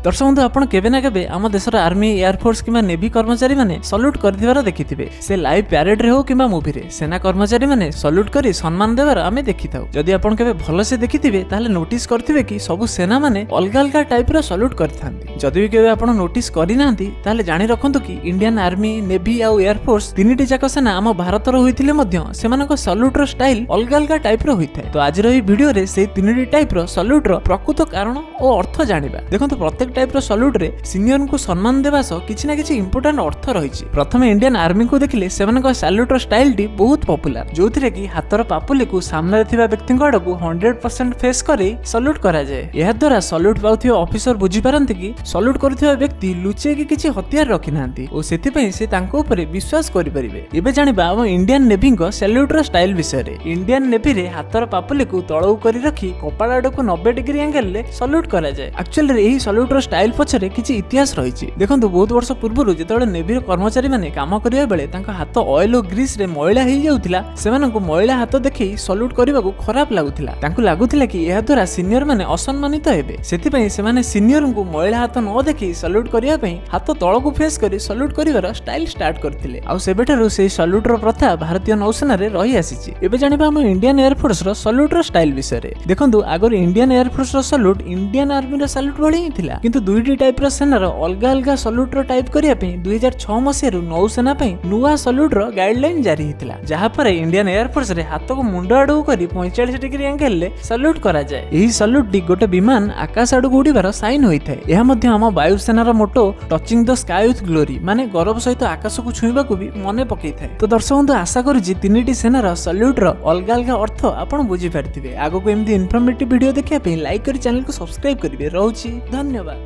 ଦର୍ଶକ ବନ୍ଧୁ, ଆପଣ କେବେ ନା କେବେ ଆମ ଦେଶର ଆର୍ମି, ଏୟାରଫୋର୍ସ କିମ୍ବା ନେଭି କର୍ମଚାରୀମାନେ ସଲ୍ୟୁଟ୍ କରିଥିବାର ଦେଖିଥିବେ। ସେ ଲାଇଭ୍ ପ୍ୟାରେଡରେ ହଉ କିମ୍ବା ମୁଭିରେ, ସେନା କର୍ମଚାରୀମାନେ ସଲ୍ୟୁଟ୍ କରି ସମ୍ମାନ ଦେବାର ଆମେ ଦେଖିଥାଉ। ଯଦି ଆପଣ କେବେ ଭଲସେ ଦେଖିଥିବେ, ତାହେଲେ ନୋଟିସ୍ କରିଥିବେ କି ସବୁ ସେନାମାନେ ଅଲଗା ଅଲଗା ଟାଇପ୍ର ସଲ୍ୟୁଟ୍ କରିଥାନ୍ତି। ଯଦି ବି କେବେ ଆପଣ ନୋଟିସ୍ କରିନାହାନ୍ତି, ତାହେଲେ ଜାଣି ରଖନ୍ତୁ କି ଇଣ୍ଡିଆନ୍ ଆର୍ମି, ନେଭି ଆଉ ଏୟାରଫୋର୍ସ ତିନିଟି ଯାକ ସେନା ଆମ ଭାରତର ହୋଇଥିଲେ ମଧ୍ୟ ସେମାନଙ୍କ ସଲ୍ୟୁଟ୍ର ଷ୍ଟାଇଲ ଅଲଗା ଅଲଗା ଟାଇପ୍ର ହୋଇଥାଏ। ତ ଆଜିର ଏହି ଭିଡିଓରେ ସେଇ ତିନିଟି ଟାଇପ୍ର ସଲ୍ୟୁଟ୍ର ପ୍ରକୃତ କାରଣ ଓ ଅର୍ଥ ଜାଣିବା। ଦେଖନ୍ତୁ, ପ୍ରତ୍ୟେକ ଟାଇପ୍ର ସଲ୍ୟୁଟ୍ରେ ସିନିୟରଙ୍କୁ ସମ୍ମାନ ଦେବା ସହ କିଛି ନା କିଛି ଇମ୍ପୋର୍ଟାଣ୍ଟ ଅର୍ଥ ରହିଛି। ପ୍ରଥମେ ଇଣ୍ଡିଆନ୍ ଆର୍ମିକୁ ଦେଖିଲେ ସେମାନଙ୍କ ସାଲ୍ୟୁଟ୍ର ଷ୍ଟାଇଲଟି ବହୁତ ପପୁଲାର, ଯୋଉଥିରେ କି ହାତର ପାପୁଲିକୁ ସାମ୍ନାରେ ଥିବା ବ୍ୟକ୍ତିଙ୍କ ଆଡକୁ 100% ଫେସ୍ କରି ସଲ୍ୟୁଟ୍ କରାଯାଏ। ଏହାଦ୍ୱାରା ସଲ୍ୟୁଟ୍ ପାଉଥିବା ଅଫିସର ବୁଝିପାରନ୍ତି କି ସଲ୍ୟୁଟ୍ କରୁଥିବା ବ୍ୟକ୍ତି ଲୁଚେଇକି କିଛି ହତିଆର ରଖିନାହାନ୍ତି ଓ ସେଥିପାଇଁ ସେ ତାଙ୍କ ଉପରେ ବିଶ୍ୱାସ କରିପାରିବେ। ଏବେ ଜାଣିବା ଆମ ଇଣ୍ଡିଆନ୍ ନେଭିଙ୍କ ସାଲ୍ୟୁଟ୍ର ଷ୍ଟାଇଲ ବିଷୟରେ। ଇଣ୍ଡିଆନ୍ ନେଭିରେ ହାତର ପାପୁଲିକୁ ତଳକୁ କରି ରଖି କପାଳ ଆଡକୁ 90 ଡିଗ୍ରୀ ଆଙ୍ଗେଲରେ ସଲ୍ୟୁଟ୍ କରାଯାଏ। ଆକ୍ଚୁଆଲି ଏହି ସଲ୍ୟୁଟ୍ର ଷ୍ଟାଇଲ ପଛରେ କିଛି ଇତିହାସ ରହିଛି। ଦେଖନ୍ତୁ, ବହୁତ ବର୍ଷ ପୂର୍ବରୁ ଯେତେବେଳେ ନେଭିର କର୍ମଚାରୀମାନେ କାମ କରିବା ବେଳେ ତାଙ୍କ ହାତ ଅଏଲ ଓ ଗ୍ରୀସରେ ମଇଳା ହେଇଯାଉଥିଲା, ସେମାନଙ୍କୁ ମଇଳା ହାତ ଦେଖେଇ ସଲ୍ୟୁଟ୍ କରିବାକୁ ଖରାପ ଲାଗୁଥିଲା। ତାଙ୍କୁ ଲାଗୁଥିଲା କି ଏହାଦ୍ୱାରା ସିନିୟର ମାନେ ଅସମ୍ମାନିତ ହେବେ। ସେଥିପାଇଁ ସେମାନେ ସିନିୟରଙ୍କୁ ମଇଳା ହାତ ନ ଦେଖେଇ ସଲ୍ୟୁଟ୍ କରିବା ପାଇଁ ହାତ ତଳକୁ ଫେସ୍ କରି ସଲ୍ୟୁଟ୍ କରିବାର ଷ୍ଟାଇଲ ଷ୍ଟାର୍ଟ କରିଥିଲେ। ଆଉ ସେବେଠାରୁ ସେହି ସଲ୍ୟୁଟ୍ର ପ୍ରଥା ଭାରତୀୟ ନୌସେନାରେ ରହି ଆସିଛି। ଏବେ ଜାଣିବା ଆମ ଇଣ୍ଡିଆନ୍ ଏୟାରଫୋର୍ସର ସଲ୍ୟୁଟ୍ର ଷ୍ଟାଇଲ ବିଷୟରେ। ଦେଖନ୍ତୁ, ଆଗରୁ ଇଣ୍ଡିଆନ୍ ଏୟାରଫୋର୍ସର ସଲ୍ୟୁଟ୍ ଇଣ୍ଡିଆନ୍ ଆର୍ମିର ସାଲ୍ୟୁଟ୍ ଭଳି ହିଁ ଥିଲା। କିନ୍ତୁ ଦୁଇଟି ଟାଇପ୍ର ସେନାର ଅଲଗା ଅଲଗା ସଲ୍ୟୁଟ୍ର ଟାଇପ୍ କରିବା ପାଇଁ 2006 ମସିହାରୁ ନୌସେନା ପାଇଁ ନୂଆ ସଲ୍ୟୁଟ୍ର ଗାଇଡଲାଇନ ଜାରି ହେଇଥିଲା, ଯାହାପରେ ଇଣ୍ଡିଆନ୍ ଏୟାରଫୋର୍ସରେ ହାତକୁ ମୁଣ୍ଡ ଆଡକୁ କରି 45 ଡିଗ୍ରୀ ଆଙ୍ଗେଲରେ ସଲ୍ୟୁଟ୍ କରାଯାଏ। ଏହି ସଲ୍ୟୁଟ୍ଟି ଗୋଟେ ବିମାନ ଆକାଶ ଆଡକୁ ଉଡ଼ିବାର ସାଇନ୍ ହୋଇଥାଏ। ଏହା ମଧ୍ୟ ଆମ ବାୟୁସେନାର motto "Touching the sky with glory", ମାନେ ଗୌରବ ସହିତ ଆକାଶକୁ ଛୁଇଁବାକୁ ବି ମନେ ପକେଇଥାଏ। ତ ଦର୍ଶକ ବନ୍ଧୁ, ଆଶା କରୁଛି ତିନିଟି ସେନାର ସଲ୍ୟୁଟ୍ର ଅଲଗା ଅଲଗା ଅର୍ଥ ଆପଣ ବୁଝିପାରିଥିବେ। ଆଗକୁ ଏମିତି ଇନଫର୍ମେଟିଭ ଭିଡ଼ିଓ ଦେଖିବା ପାଇଁ ଲାଇକ୍ କରି ଚ୍ୟାନେଲକୁ ସବସ୍କ୍ରାଇବ କରିବେ। ରହୁଛି, ଧନ୍ୟବାଦ।